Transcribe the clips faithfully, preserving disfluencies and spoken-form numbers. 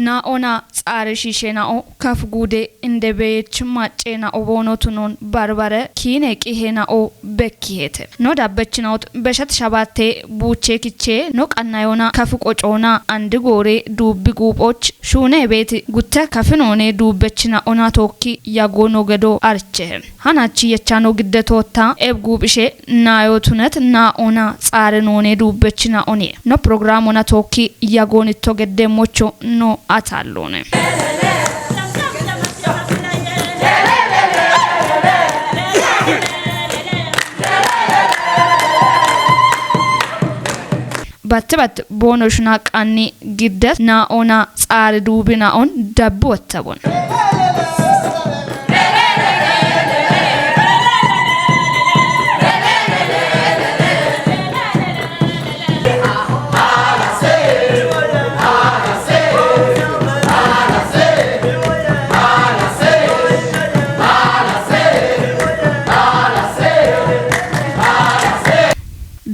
Naa'ona tsaare shiishe na'o kafu guude inde beech macce na'o boonotu noon barbare kiine qihe na'o bekkihete. No dabbechina'ot beshat shabatte buuche kiche no qannayona kafu qocoona andi goore duubbi guuphoch shuune beeti gutte kafinoone duubbechina'ona tookki yago no gedo archehe. Hanachi yechano gidde tootta eb guuphishe naayo tunet naa'ona tsaare noone duubbechina'oni. No programona tookki yagoonitto gedde mocho no ataalloone. Batte batte boono shuna qanni giddet naa'ona tsaare duubi naa'on dabbi wottabon.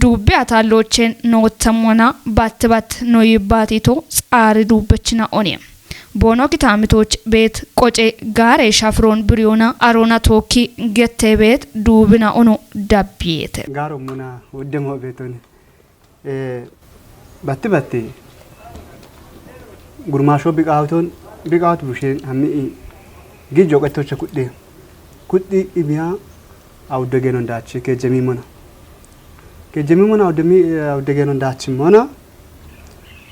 Duubbi ataallochen noottammona batte batte no yibbaatito tsaari duubbechina oni. Boono kitaamitoch beet qoce gaare shafiroon biriyona aroona tookki gette beet duubina ono dabbiyeete. Gaaro muna wodde moo beetoni. Eh, batti batti gurmaasho biqaawuton biqaawut busheen hammi i gijjo qettocha kudhe kudhi imiya awudde geenon daachi kejjemi mona. Kejjemi mona awudde mi, eh, awudde geenon daachi mona.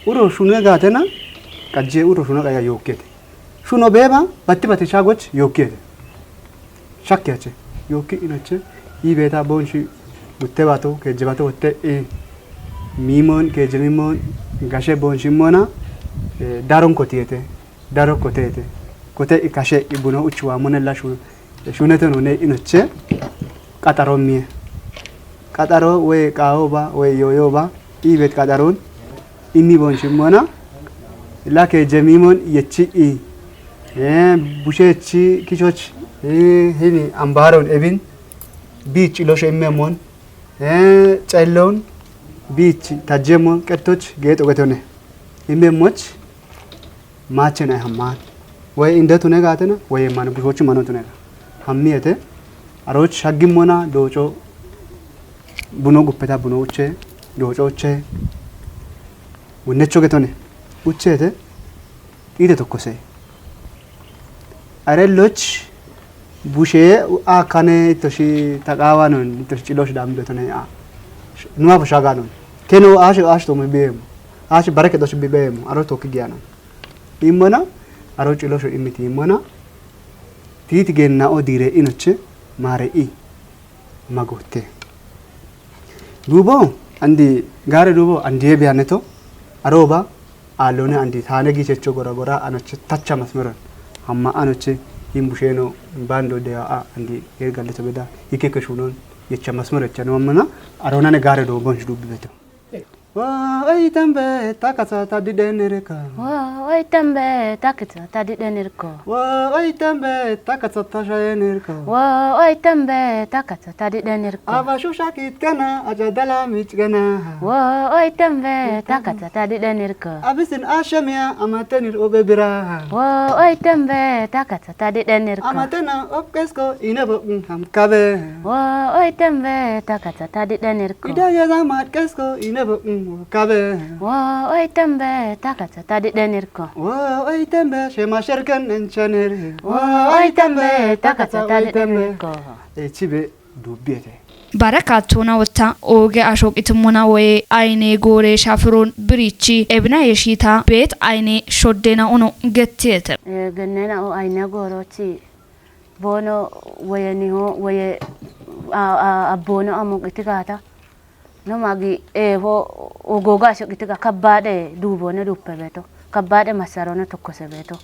Uro shune gaatena qajje uro shune qaya yookkete. Shuno beeba batti batti shagoch yookkete. Shakki ache. Yookki inache. Ii beeta boonshi gutte baato, keejje baato wotte, eh, miimoon, keejje miimoon, gashe boonshi moona, eh, daron kotiyeete. Daro koteete. Kote i kashe i buno uchu waa mone lashu. Shunete nune inoche. Qaxaro miye. Qaxaro woy qaawo ba, woy yooyo ba. Ii beet qaxaroon. Inni boonshi moona. Lake jemimon yechi i. Eh, bushechi kichoch. Eh, hini ambaron ebin. Biich iloshe immemon. Eh, cellon. Biich tajjemon qettoch geexo getone. Immemoch. Maachen ay hammaan. Woy inde tune gaatena, woy man bushochu mano tune. Hammiyete. Aroch shaggimmona dooco. Buno guppeta buno uche, dooco uche. Wonnecho getone. Uchete. Ite tokkose. Are loch bushe akane itoshi taqawanon, itoshi cilosh dam betone a. Nuwa fushaga non. Keno ash ash to mu bem. Ash barake dosh bibem. Aro tokki giyanon. Immona, aro cilosho immiti immona. Titi genna o dire inoche, mare i. Magotte. Duubo, andi, gaare duubo, andi biyaneto, aroba, alone andi, tane gichecho gora gora, anoche, tacha masmeron. Amma anoche, himbusheno, bando de a, andi, ergalito beda, ike keshunon, yecha masmero chano amana, arona ne gaare duubo, duubi beto. Wa oi tembe takatsa ta di denerka. Wa oi tembe takatsa ta di denerko. Wa oi tembe takatsa ta shayenerka. Wa oi tembe takatsa ta di denerko. Aba shusha kitkana aja dala michgana. Wa oi tembe takatsa ta di denerko. Abisin ashamia amatenir obebira. Wa oi tembe takatsa ta di denerko. Amatena opkesko inebo ham kabe. Wa oi tembe takatsa ta di denerko. Ida ya zama kesko inebo kabe. Wa oi tembe takatsa ta di denerko. Wa oi tembe shema sherken enchaner. Wa oi tembe takatsa ta di denerko. E chibe dubiete. Barakatona wotta oge ashoqitimona woye ayne gore shafron birichi ebna yeshita beet ayne shoddena ono gettete. Eh, gennena o ayne gorochi bono woye niho woye a, a, abbono amo qitigata. No magi eho ogoga asho qitiga kabbade dubone duppe beto. Kabbade masarone tokkose beto.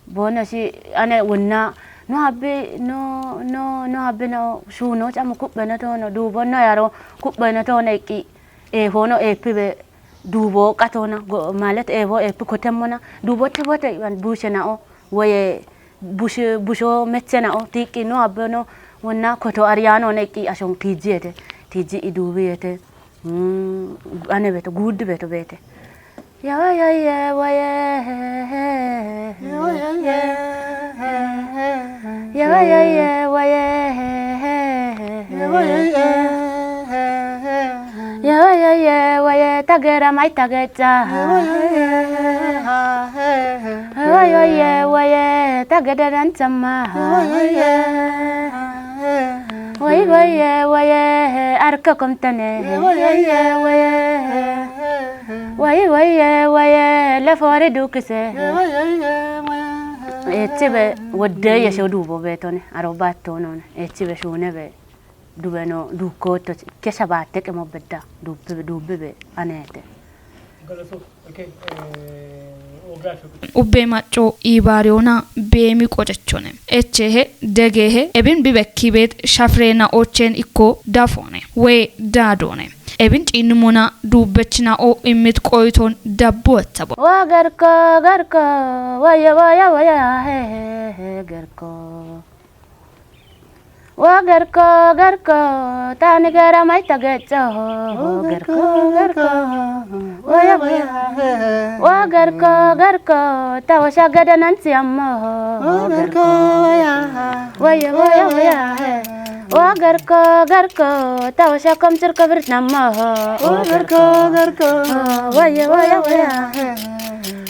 Bono si ane wonna No habbi, no, no, no habbi no, shuno camu kubbeno tono, dubo no yaro kubbeno tono, iqqi, efono epibe, dubo qatona, go-, malet efo epi kotemona, dubo tibote iban bushe nao, woye bushe, busho meche nao, tiqqi no habbi no, wonna koto ariyano ne iqqi ashon kijiyete, tiji idubiyete. Mm, ane beto, guddi beto bete. Ya, ya, ya, wa, ya, he, he, he, he. Ya, ya, ya, wa, ya, he, he, he, he. Ya, ya, ya, wa, ya, tagera mai tagecha. Ya, ya, ya, wa, ya, tageda dan sama. Wai, wai, eh, wai, eh, arka komtane. Wai, wai, eh, wai, eh, wai, eh, lafore dukise. Echibe wodde yesho dubo betone, arobato non. Echibe shune be dubeno dukoto kesha batte kemo bedda dubbe, dubbe be anete. Ubbey macco iibaariyoona beemi qocechone. Echeehe, degeehe, ebin bibekki beet shafireena'ocheen ikko dafoone. Woy daadoone. Ebin ciinnumona duubbechina'o immit qoyitoon dabbuwetta bo. Wa garko, garko, waya, waya, waya, he, he, he, garko. Wa garko, garko, tani gara mai tagecho. Wa garko, garko, waya, waya. Wa garko, garko, tawo shagada nanti ammo. Wa garko, waya. Waya, waya, waya. Wa garko, garko, tawo shakom chirko birtnammo. Wa garko, garko, waya, waya, waya.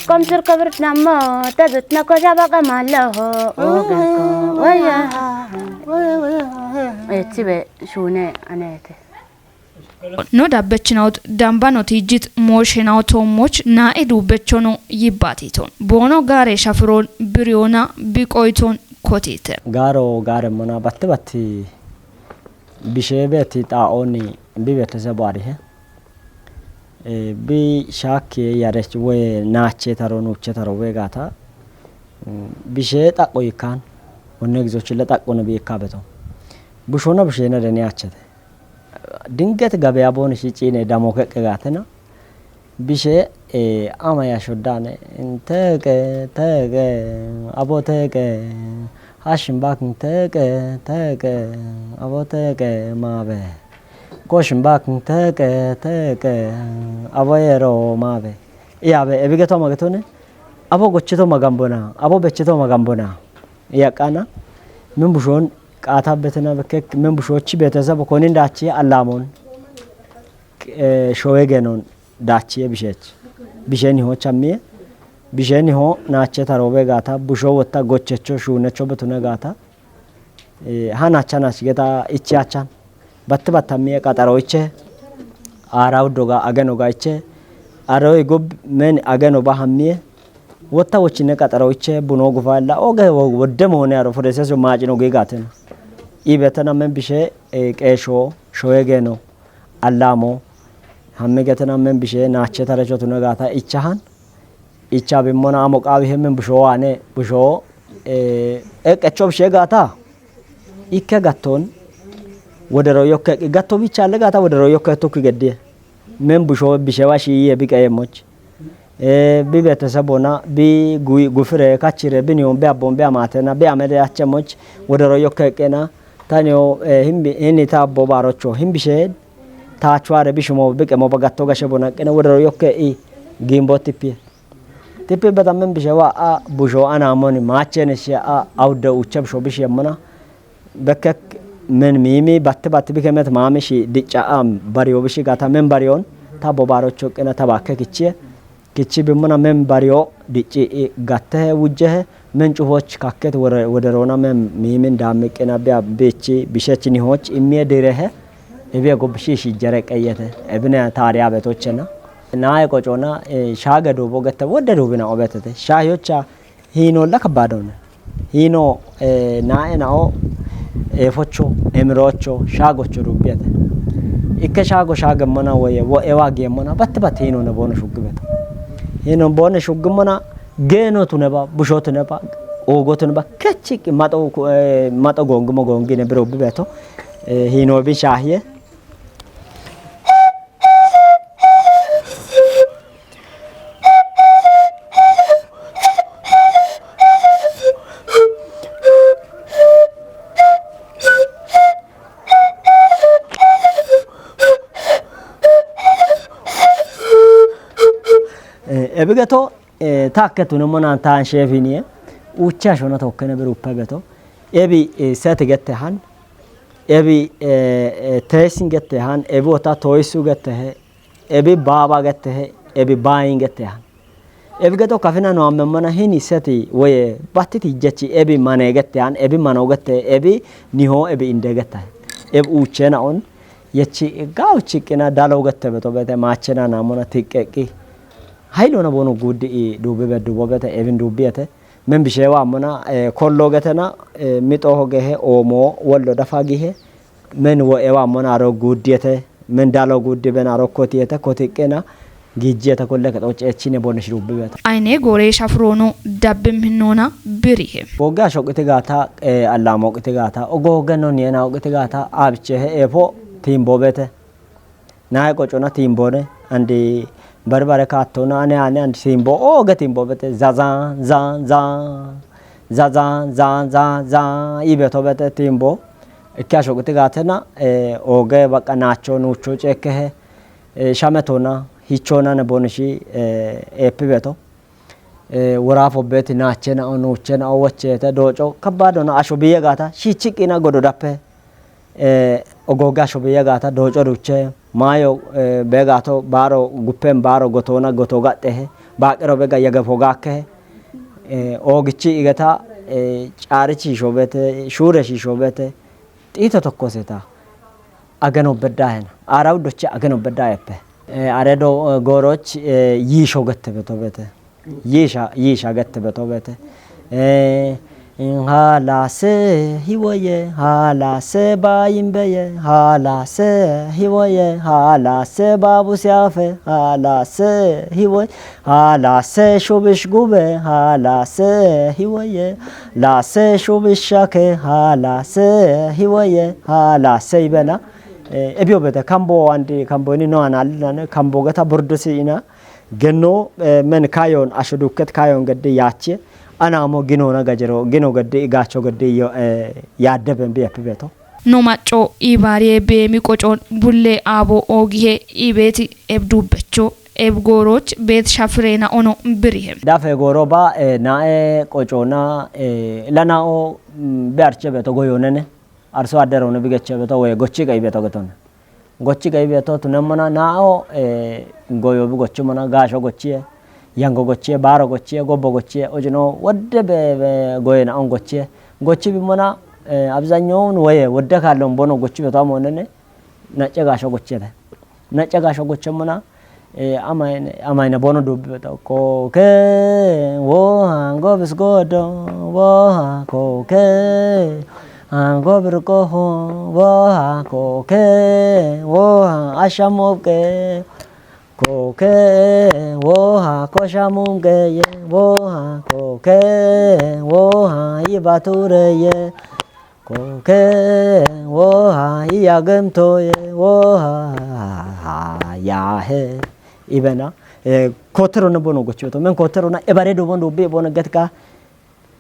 Kom chirko birtnammo, tazutna ko shabaka malo. Wa garko, waya. Echibe shune anete. No dabbechinawot damba no tiijjit mooshenawo toommoch naa'e duubbechono yibbaatiitoon. Boono gaare shafiroon biriyoona biqoyitoon kotiite. Gaaro gaare mona batti batti bisheebeeti xaa'oonni bibetese baarihe. Eh, bi shaakke yarech woy naache taro nuuche taro wegaata. Mm, bishee xaqqo yikkaan. Wonne gizochille xaqqo ne bi yikkaa beto. Bushona bisheena deni achete. Dinget gabeya booni shi ciine damo keqqe gaatena. Bishe, eh, ama ya shoddaane, "Teeqe, teeqe, abo teeqe, hashin baakin teeqe, teeqe, abo teeqe, maabe. Koshin baakin teeqe, teeqe, abo yeero maabe." Iyaabe, ebige toma getone, "Abo gochito magambona, abo bechito magambona." Iyaqqaana, min bushoon qaata betena bekkek, min bushoochi betesebo konin daachi allaamon. Eh, showe genon daachiye bishech. Bishe niho chammiye. Bishe niho naache taroobe gaata, busho wotta gochecho shuunecho betune gaata. Eh, ha naacha naach geta ichi achan. Batte battammiye qaxaro iche. Aara uddoga ageno ga iche. Aro igub men ageno ba hammiye. Wotta wochine qaxaro iche buno gufa illa oge wo-, wodde moone aro fodeseso maacino gi gaten. Ibetena men bishe, eh, qeesho, showe geno. Allaamo, hammi getena men bishe naache tarecho tune gaata ichahan. Icha bimmona amo qaawi hemmen busho waane, busho, eh, eqqecho bishe gaata. Ikke gatton, wodero yokke eqqi. Gatto bicha alle gaata wodero yokke tukki geddiye. Men busho bishewa shiiye bi qeyemmoch. Eh, bi betesebona, bi gu-, gufire, kachire, bi niyon, bi abbon, bi amatena, bi amede achemmoch, wodero yokke eqqena. Taniyo, eh, himbi, hini ta abbo baarocho, himbishe, taachuware bishimo biqemo bagatto gashe bonaqqine wodero yokke i gimbo tippiye. Tippi betammen bishe wa a busho anamoni machene she a awde uche busho bishi yemmona. Bekkek men mimi batte batte bikemet mami shi dicca a bariyo bishi gata men bariyon ta bo baarocho qina ta bakke kichiye. Kichi bimmuna men bariyo dicci i gattehe wujjehe men cufoch kakket wore-, woderoona men miimin daammiqqina biya bichi bishechi nihoch immiye direhe ebiye gobbishi shijjere qeyyete ebine taariya betochena. Naaye qocona, eh, shaage duubo gette wodde duubina obetete. Shaahiyocha hiinolla kabbaadone. Hiino, eh, naae nao, eefocho, emiroocho, shaagocho dubbiyete. Ikke shaago shaagemmona woye, wo ewa geemmona, batte batte hiinone boono shuggibeto. Hiino boone shuggimmona, geeno tuneba, busho tuneba, Ogoton ba kechi mato, eh, mato gongi mo gongi ne biro bi beto. Eh, hino bi shahye. Eh, ebigeto, eh, takke tune monan tan shefiniye. Ucha shona tokkene biruppe beto. Ebi, eh, seti gette han. Ebi, eh, eh, tesin gette han. Ebi ota toisu gette he. Ebi baba gette he. Ebi bayin gette han. Ebi geto kafina no amme mana hini seti woye battiti jechi ebi mane gette han. Ebi mano gette, ebi niho, ebi inde gette. Ebi uchena on. Yechi gauchi qina dalo gette beto bete machena namona tiqqeqi. Hailona bono guddi i dubi beddu bobete ebin dubbiyete. Men bishewa amona, eh, kollo getena, eh, mixo hogehe omo wollo dafa gihe. Men wo ewa amona aro guddiyete. Men dalo guddi ben aro kotiyete kotiqqena. Gijjiyete kolle kexoche echine bono shirubbi bete. Ayne gore shafrono dabbe minona birihe. Goge ashoqiti gata, eh, allamo qiti gata. Ogo hoge non yena oqiti gata. Abichehe efo timbo bete. Nae qocona timbone, andi barbare kaattona, ane, ane, andi timbo, oge timbo bete, za, za, za, za, za, za, za, za, za, ibeto bete timbo. Ikke ashoqiti gatena, eh, oge baqa nacho, nucho cekehe, eh, shametona, hichona ne bonishi, eh, epi beto. Eh, worafo beti nachena, o nuchena, o wachete, doco, kabadona, asho biye gata, shichiqina godo dappe. Eh, ogoga shobe yagata doco duche, mayo, eh, begato baro guppen baro gotona goto gaxehe, baqero bega yagefo gakkehe, eh, ogichi igeta, eh, carichi shobete, shure shi shobete, xito tokkoseta, ageno beddahena, arau doche ageno beddaheppe. Eh, aredo, eh, goroch, eh, yisho gette betobete. Yisha, yisha gette betobete. Eh, halase hiwoye, halase bayimbeye, halase hiwoye, halase babu siafe, halase hiwoye, halase shubish gube, halase hiwoye, lase shubish shake, halase hiwoye, halase ibena. Eh, ebio bete kambo andi kambo ini no analinane kambo gata burdusi ina. Genno, eh, men kayon asho dukket kayon gedde yache. Anamo ginona gajero, gino gedde igacho gedde yo, eh, yadde ben bi epi beto. No macco ibariye bemi qocon bulle abo ogihe ibeti ebdubbecho ebgoroch bet shafrena ono birihe. Dafe goro ba, eh, nae qocona, eh, lanao, mm, be arche beto goyonene. Arso addero ne bigeche beto we gochi ga ibeto getona. Gochi ga ibeto tunemona nao, eh, goyo bi gochi mona gasho gochiye, yango gochiye, baro gochiye, gobo gochiye, ojino wodde be, be goyena on gochiye. Gochi bi mona, eh, abzanyon woye wodde kallon bono gochi beto amonene, nace gasho gochiyete. Nace gasho gochi mona, eh, amaine, amaine bono dubbi beto. Koke, woha, gobis godo, woha, koke. Angobir koho, woha, koke, woha, ashamoke. Koke, woha, koshamumke ye, woha, koke, woha, ibature ye. Koke, woha, iyagemto ye, woha, yahe. Ibena, eh, kotero na bono gochibeto. Men kotero na ebare do bono bi bono getka.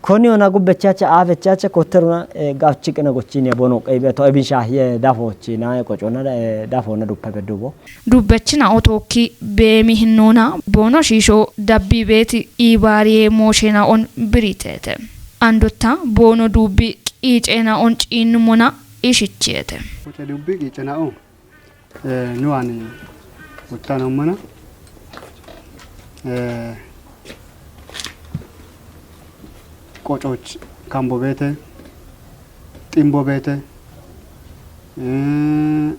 Koni ona gubbechacha avechacha koteruna, eh, gavchiqina gochini bono qeybe to ebin shahiye dafochina qocona, eh, dafona duppa bedubo. Dubbechina otoki bemi hinona bono shisho dabbi beti ibariye moshena on biritete. Andotta bono dubbi qiicena on cinnumona ishichiyete. Kote dubbi qiicena on. Eh, nu ani uttanommona, eh, qococh kambo beete, ximbo beete, eh,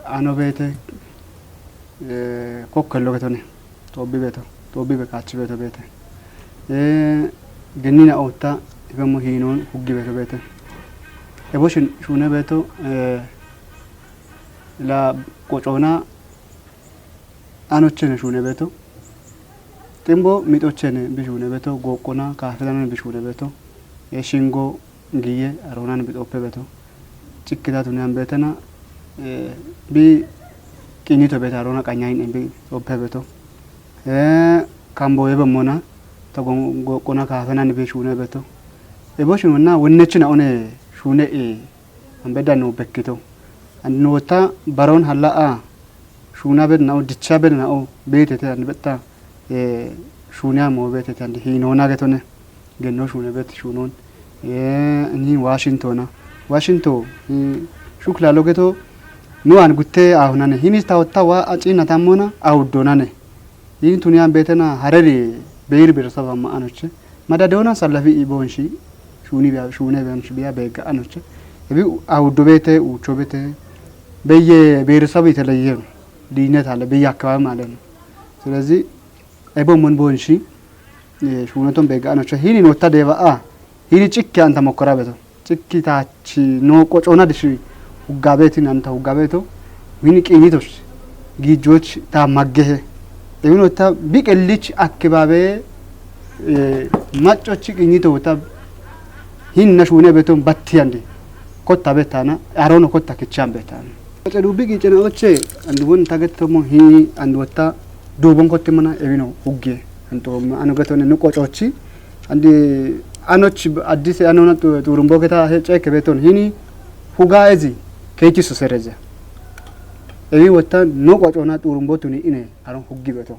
ano beete, eh, kokkello getone, Xoobbi beeto, Xoobbi be kaachi beeto beete. Eh, gennina ootta hifemmo hiinoon huggi beeto beete. Ebo shin-, shuune beeto, eh, la qocoona anochene shuune beeto. Qimbo mixochene bishune beto, goqqona kaafetana bishune beto, e shingo giye aronan bixoppe beto. Cikkita tuniyan betena, e, bi qiinito beta arona qanyahin bixoppe beto. E, kambo ebe mona, to gon-, goqqona kaafenan bishune beto. Ebo shinonna wennechina one shune e, ambeda no bekkito. And no ta baron halla a, shuna bed na o, dicha bed na o, betete and betta, e, shunya mo betete and hinona getone. Genno shune bet shunon. E, ni Washingtona. Washington, e, shukla logeto, no an gutte ahunane. Hinis ta otta wa acina tamona, awudonane. Yin tuniyan betena hareri beir bersaba ma anoche. Mada deona salafi ibonshi, shuni biya, shune biya, biya bega anoche. Ebi awuddo bete, ucho bete, beye bersaba itelaye. Dinet ale, beye akaba malen. ስለዚህ ebo mon bonshi, e, shuneton bega anoche. Hini no ta deva a, hini cikke anta mokkora beto. Cikki taachi no qocona dishi huggabetin anta huggabeto. Hini qiinitosh gijoch ta maggehe. Ewino ta bi qellich akkababe, e, maccochi qiinito ta hinna shune beton battiyandi. Kotta betana, arono kotta kichan betana. Kote dubi gicena oche, and won taget tomo hi, and wata dubon kotte mana ewino hugge. Anto ano getone no qocochi. Andi anoch addise anona tu-, turumbo geta he ceke beton hini huga ezi kechi susereze. Ewi wotta no qocona turumbo tuni ine aron huggi beton.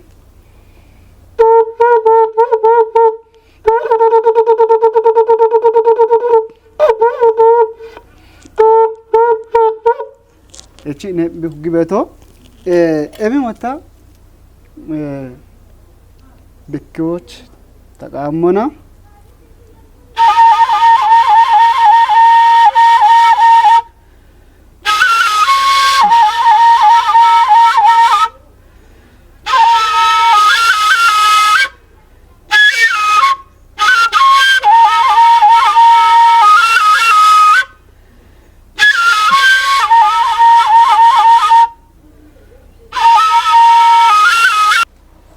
Echi ne bi huggi beto. E, ebi wotta, e, bekkewoch taqaammona.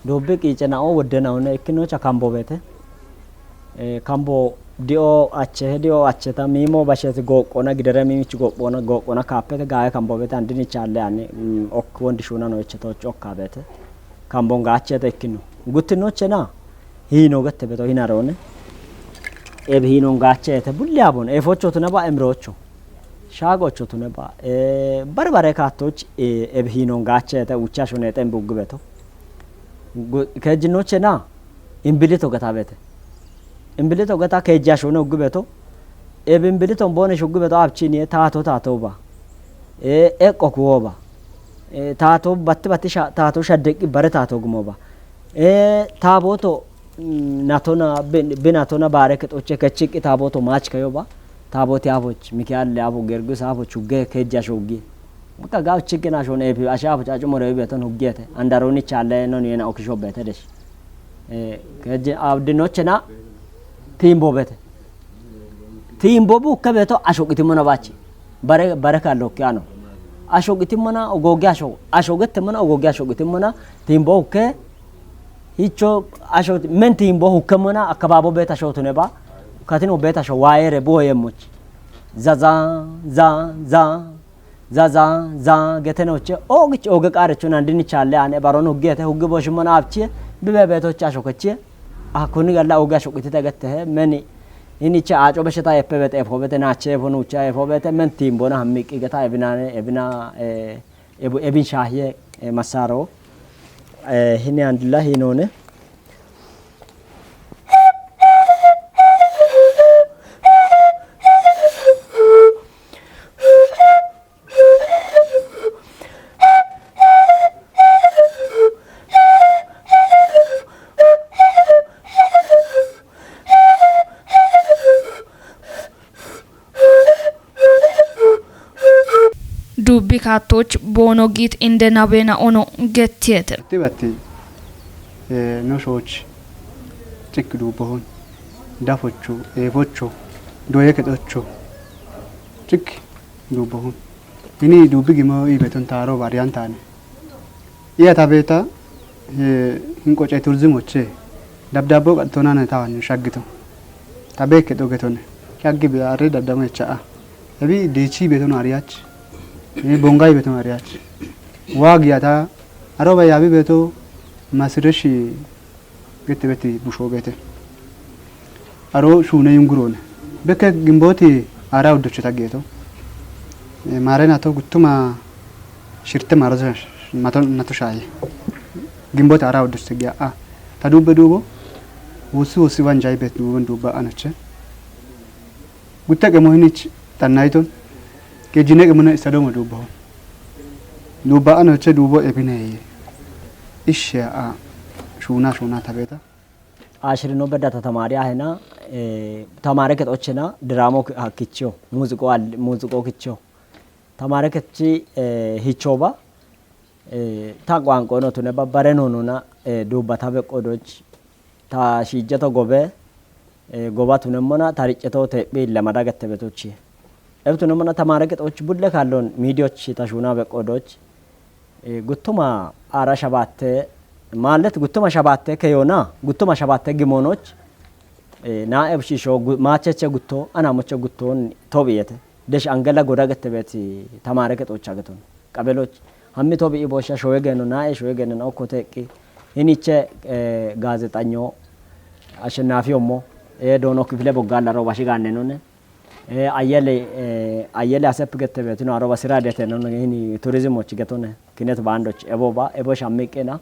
Dubbi qiicena'o woddena'one ikkinocha kambobete. E, kambo dio achehe, dio acheta, miimo basheti gooqqona, gidere miimichi gooqqona, gooqqona kaapete gaawe kambobete andini challe ani, mm, ok wondi shuna no iche tochi okkabete. Kambon gaachete ikkino. Guttinochena hiino gette beto hinarone. Eb hiinon gaachete bulli abon. Efocho tune ba emrocho. Shaagocho tune ba. E, bare bare kaattoch, e, eb hiinon gaachete ucha shone xembi uggi beto. Gu-, kejjinochena imbilito getabete. Imbilito geta kejja shone uggi beto. Eb imbilito bone shuggi beto abchini taato taato ba. E, eqqo kuwo ba. E, taato batti batti sha-, taato shaddeqqi bare taato gumo ba. E, taaboto, mm, natona, bi-, bi natona baare kexoche kechiqqi taaboto maach kayo ba. Taaboti afoch, Mikael afoch, Gergis afoch, hugge kejja shuggi. Baka gaw chicken ashon epi asha afoch acumore beton huggete. Andaroni challe non yena okisho bete desh. E, kejje abdinochena timbo bete. Timbo bu ke beto asho qitimona bachi. Bare, bare kallo kiano. Asho qitimona ogoge asho. Asho gette mona ogoge asho qitimona. Timbo ke hicho asho men timbo hukke mona akababo beta asho tune ba. Katino beta asho waere boye much. Za, za, za, za. Za, za, za, getenoche, ogich, oge qarecho nandini challe ane baron huggete, huggi boshimona abchi, bibe betoche asho kechi, akuni galla oge asho qitite gette he, meni, ini che aco besheta eppe bete efo bete nache efo nucha efo bete, men timbona hammiqi geta ebinane, ebina, e, ebu-, ebin shahiye, e, masaro, e, hini andilla hinone. Dubbi kaattoch boono giit inde nabena ono gettiyete. Batti batti, e, no shooch, cikk duubbohon, dafocho, eefocho, doye kexocho, cikk duubbohon. Ini dubbi gimo ibeton taaro bariyantane. Iya ta beeta, e, hin qoce turzimoche, Dabdaabbo qaxxitoona ne tawanyo shaggito. Ta beekke dogetone. Shaggi be are dabdamo echa a. Ebi dechi betono ariach. E bongai betono ariach. Wa giyata aro ba yabi beto masreshi gette beti busho bete. Aro shune yungurone. Bekke gimboti ara uddocheta geto. E, mare nato guttuma shirte maroze mato nato shaye. Gimboti ara uddocheta giya a. Ta dubbe dubo. Wossi wossi wanjai bet dubo dubba anoche. Gutte qemo hinich tannayton. Ke jine qemona istadomo dubbo. Dubba anoche dubo ebineye. Ishshe a shuna shuna tabeta. Ashirino bedda ta tamaari ahena, eh, tamaare kexochena, diraamu hakkicho, muuziqo al-, muuziqo kicho. Tamaare kechi, eh, hichoba, eh, ta qwaanqono tune babbare nonuna, eh, duubbata beqqodoch, ta shiijjeto gobe, eh, goba tunemmona, ta ricceto teephi lamada gette betochi. Eb tunemmona tamaare kexoch bulle kallon miidiyoch ta shuuna beqqodoch, eh, guttuma ara shabatte, maalet guttuma shabatte keyona, guttuma shabatte gimonoch, eh, na ebshisho gu-, maacheche gutto, anamoche gutton tobiyete. Desh angela goda gette beti tamaare kexocha geton. Qabeloch, hammi tobi ibosha shoye geno, na e shoye geno, na okko teqqi. Hiniche, eh, gaazeexanyo Ashennafi ommo, eh, doono kifile boggalla roba shiganne none. Eh, Ayyele, eh, Ayyele Asep gette betino, aroba sira dete non, hini turizimochi getone, kinet baandoch, ebo ba, ebo shammiqena,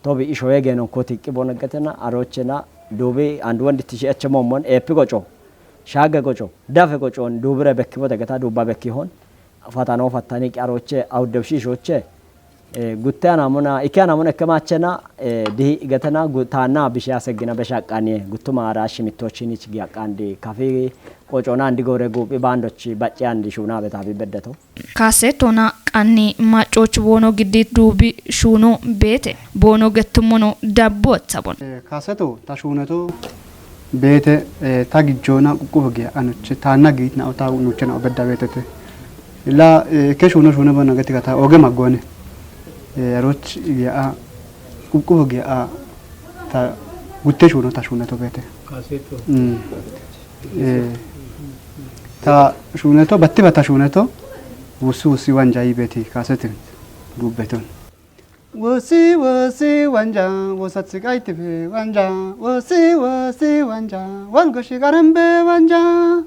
tobi ishoye genon koti qi bonegetena, arochena, dubi and wandi tishi eche momon, epi goco, shage goco, dafe goco, dubire bekki bote geta, duba bekki hon, fatano fatani qi aroche, awdebshi ishoche, eh, gutte anamona, ikke anamona ikke machena, eh, dihi igetena, gu-, tanna bishe asegina beshaqqaniye, guttuma ara shimitochini chigi aqqandi, kafi qocona andi gore gubi baandochi bacci andi shuna betabi beddeto. Kaaseetona qanni macooch boono giddi duubi shuuno beete, boono gettummono dabbo atsabon. Eh, kaaseto ta shuuneto beete, eh, ta gijjoona quqqubo giya anoche, taanna giitna o ta nuchena o bedda beetete. Illa, eh, ke shuuno shuune bona geti gata oge maggone. Eh, aroch giya a, quqqubo giya a, ta gutte shuuno ta shuuneto beete. Kaaseto. Mm. Eh, ta shuuneto, batti batta shuuneto, wussi wussi wanja yibeti kaasetin duubbeton. Wussi wussi wanja, wusatsi qaytife wanja, wussi wussi wanja, wal goshi qarambe wanja.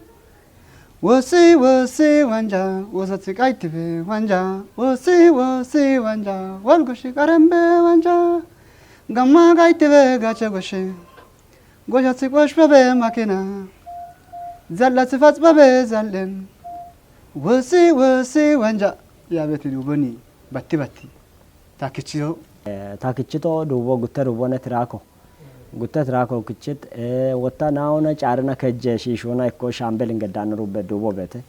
Wussi wussi wanja, wusatsi qaytife wanja, wussi wussi wanja, wal goshi qarambe wanja. Gamma qaytife gache goshi. Goshathi qosh babe makina, zal'athi fax babe zal'en, wossi wossi wanja, yaabeti duuboni batti batti. Taakichito. Eh, taakichito duubo gutte duubone tiraako. Gutte tiraako kichit, eh, wotta naawona caarina kejje shiishona ikko shaambel ingeddaano rubbe duubo beete.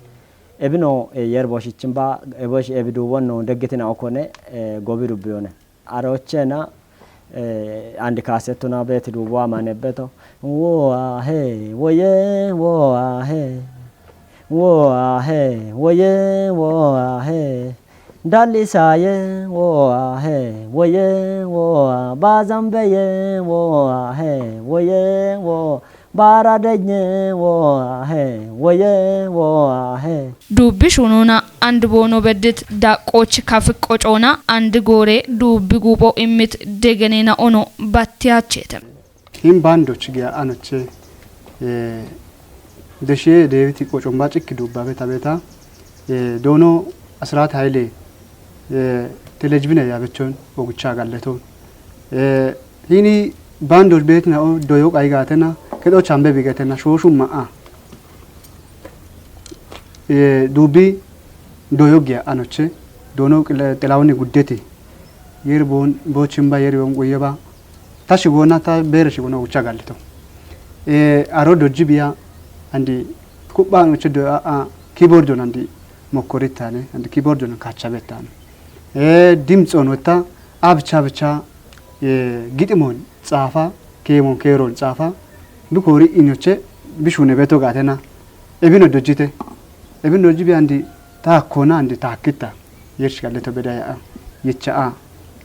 Ebino, eh, yerbo shichimba, ebo shi-, ebi duubonno deggitina okone, eh, gobi dubbiyone. Arochena, eh, andi kaasettona beeti duubo amane beto. Woa he, woye, woa he. Woa he, woye, woa he. Dalisaye, woa he, woye, woa. Bazambeye, woa he, woye, woa. Baaradenye woahe, woye woahe. Duubbi shununa and boono beddit daqqoochi kafi qocoona and goore duubbi guupho immit degenina ono battiyacheete. Hin baandochi giya anoche, eh, deshiye Deewiti qocon ba cikki duubbabe tabeta, eh, doono Asiraat Hayile, eh, telejibine yaabechon ogicha galleto. Eh, Hini baandoch beetina o doyo qaygatena, kedo chambe bigetena, shoshumma a. Eh, duubbi doyo giya anoche, doono qile-, Xilawuni Guddeti. Yer bon, bochimba, yer yon qoyeba. Ta shigona, ta beere shigona ogicha gallito. Eh, aro dojji biya, andi kubba anoche do a, a, keyboard on andi mokkoritane, andi keyboard on kachabettane. Eh, dimtson wetta, a bicha bicha, eh, giximon xaafa, keemon keeron xaafa, du koori inoche bishune beto gaatena. Ebino dojjite. Ebino dojji bi andi taakkona andi taakkitta. Yersh galleto bedaya a. Yecha a.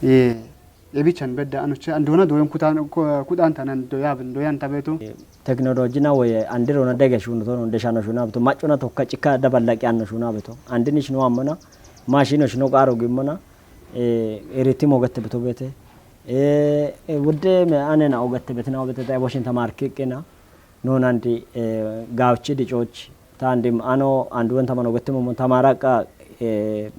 Eh, Ebichan bedda anoche andona doyon kutan kudan tanan doya ben doyan tabeto. Teknolojina woye andirona dege shuno tono deshano shuna beto, macona tokka cikka daballaqi anno shuna beto. Andini shino ammana, mashino shino qaro gimmana, e, eriti mogette beto bete. E, e, wudde me anena ogette betina obete da eboshin tamarki qina. Nonandi, e, gauchi dicoch. Tandim ano anduwen tamano ogette mo tamara qa, e,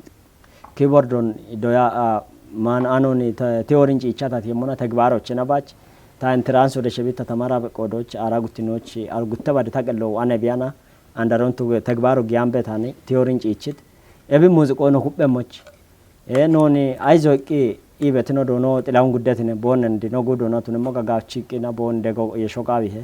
Keyboardon doya, a, man anoni te-, teorin ciichata tiemmona tegbaarochena baach. Ta entrance wode shebitta tamara qodoch, ara guttinoch, ar gutta bade taqello ane biyana, andaron tu tegbaro giyan betani, teorin ciichit. Ebi muziqo no hubbe moch. E noni aizo iqqi i betino dono Xilahun Guddetine bonen dino gudono tunimmo gagachi iqqina bon dego yesho qawihe.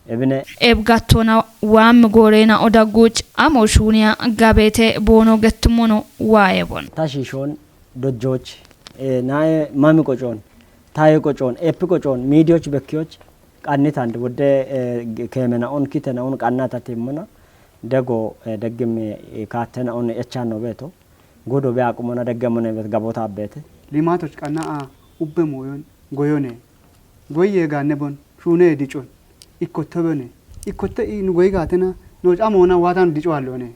Ebine. Ebgattona waam goorena odagguch amo shuuniya gabeete boono gettummono waayebon. Ta shiishon dojjooch, e, nae mami qocoon, taye qocoon, epi qocoon, miidiyoch bekkiyoch, qannitand wodde, e, keemena on kitena on qannata timmona, dego, e, deggim, e, kaattena on echanno beeto, godo be aqumona deggemone bet gabota abbeete. Limaatoch qanna a ubbe mooyon goyone. Goye gaanne bon, shuune dicon. Ikkotte bone. Ikkotte i nu goyi gaatena, no camo ona waatan dico hallone.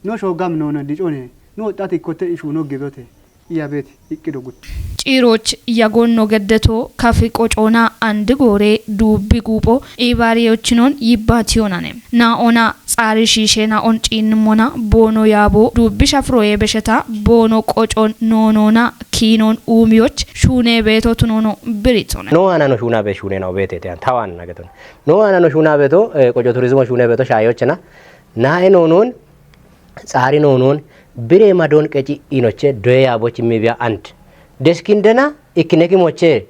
No shoogam nona dicone. No xat ikkotte i shuuno gidote. Iyabet iqqido gut. Ciiroch yagonno geddeto kafi qocoona andi goore duubbi guupho ibaariyochinon yibbaatiyonane. Na ona xaari shiishe na on ciinnimona boono yaabo duubbi shafroye besheta boono qocon noonona kiinon uumiyoch shuune beeto tunono biritone. No anano shuuna be shuune na obete te an tawan nageton. No anano shuuna beto, e, qoco turizmo shuune beto shaayochena. Na e noonon, xaari noonon, bire madon qeci inoche doye yaaboch mibiya and. Deskindena ikkineki moche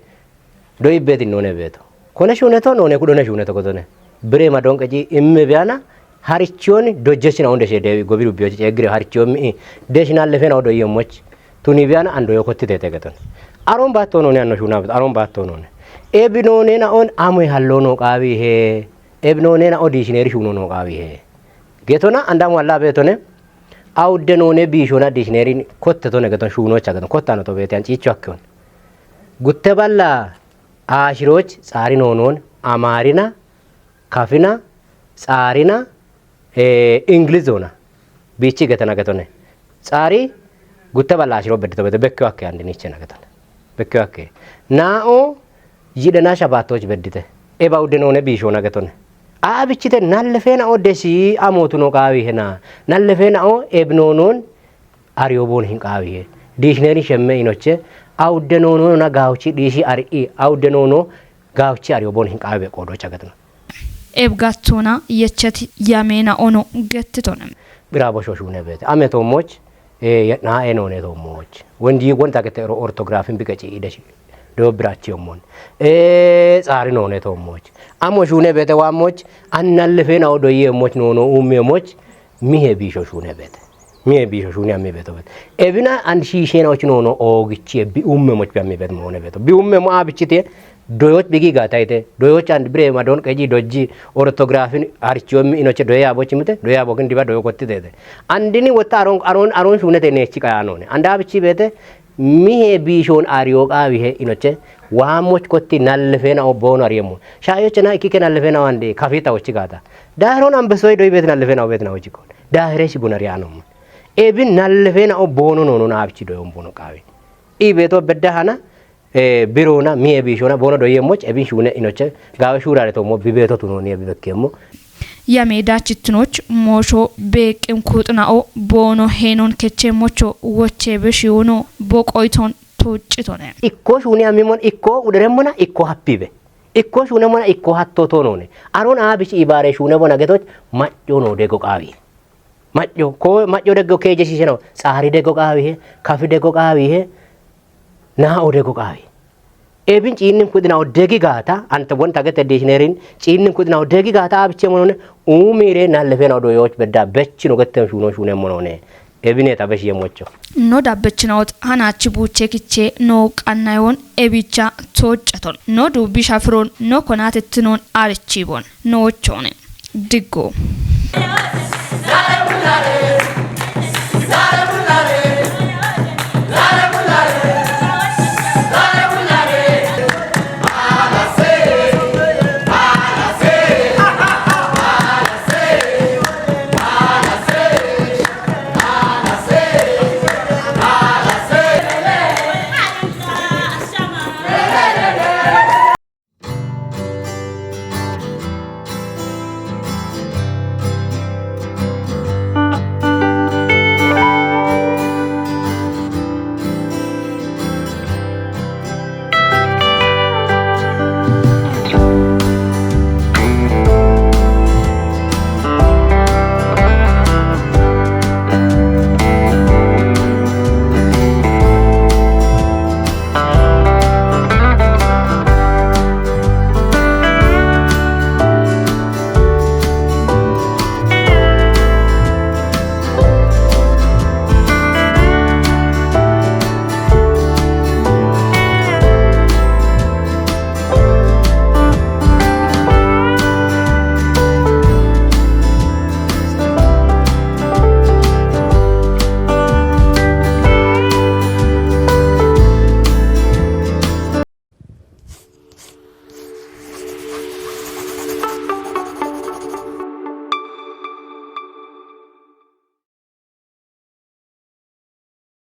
do ibbet innone beeto. Kone shuuneto noone kudhone shuuneto kotone. Bire madon qeci imme biyana harichon dojjechina hunde she dewi gobi dubbiyochi ceeggire harichon mi'i. Deshina lefena odo yemmoch. Tuni biyana ando yo kotti tete geton. Aron baatto noone anno shuuna beto, aron baatto noone. Ebi noone na on amo hallo no qaawi he. Ebi noone na o dishineri shuuno no qaawi he. Getona andam walla beetone. Awudde noone biishona dishinerin kotte tone geton shuunocha geton. Kottano to beete an ciicho akkeon. Gutte balla aashiroch xaari noonon, amaarina, kafina, xaarina, e, ingilizoona. Biichi getana getone. Xaari gutte balla aashiro beddito bete bekkewa akke andinichena getone. Bekkewa akke. Naa'o yidhena shabaattoch beddite. Eba udde noone biishoona getone. Aa bichite nallefeena'o desi amootuno qaawi hena. Nallefeena'o ebinoonoon ariyo boon hin qaawihe. Diishineerin shemme inoche, awudde noonona gaawuchi dhiishi ari'i, awudde noono gaawuchi ariyo boon hin qaawibe qoodocha gatino. Ebgattona yechet yameena ono gettitone. Bira bosho shuune beete. Ame toommoch, e, na e noone toommoch. Wendi wonta gete oro ortografin biqeci ideshi. Do birachi ommon. E, xaari noone toommoch. Amo shuune beete waammoch, annallefeena'o doyemmoch noono uummeemmoch, mihe biisho shuune beete. Mihe biisho shuune ammi beeto beete. Ebina and shiisheena och noono oogichi bi umme moch bi ammi beet moone beeto. Bi umme mo abichite doyoch bigi gatayte. Doyoch and bire madon qeji dojji ortografin archiyo mi inoche doye abochi mute. Doye abokin diba doyo kotti tete. Andini wotta aron, aron, aron shuunete nechi qayanoone. Anda abichi beete mihe biishon ariyo qaawihe inoche. Waamoch kotti nallefeena'o boono ariyemmo. Shaayochena ikkike nallefeena'o ande kafita ochi gata. Daahiron ambesoy doy beetin allefeena'o beetin awojikon. Daahire shi bunari anom. Ebin nallefeena'o boono noono naabichi doyon boono qaawi. I beeto bedda hana, e, birona, miye biishona, boono doyemmoch, ebin shuune inoche, gaawe shuurare toommo, bi beeto tunooni, ebi bekkemmo. Yame daachittinoch moosho beeqqin kuuxina'o boono heenon kechemmocho woche beshiyoono boqoyton tuuccitone. Ikko shuune amimon, ikko uderemmona, ikko happibe. Ikko shuunemona, ikko hatto toonoone. Aron abichi ibaare shuunemona getoch, macco no dego qaawi. Macco, ko macco dego keje shiseno, xaari dego qaawihe, kafi dego qaawihe, naa'o dego qaawi. Ebin ciinnin kudina'o degi gaata, anta wonta gete dictionaryn, ciinnin kudina'o degi gaata abiche monone, uumire nallefeena'o doyoch bedda, bechino gete shuuno shuunemmonone. Ebine tabesh yemmocho. No dabbechinaot hanachi buche kiche no qannayon ebicha tochaton. No dubi shafiron no konatettinon arichibon. No ochone. Diggo.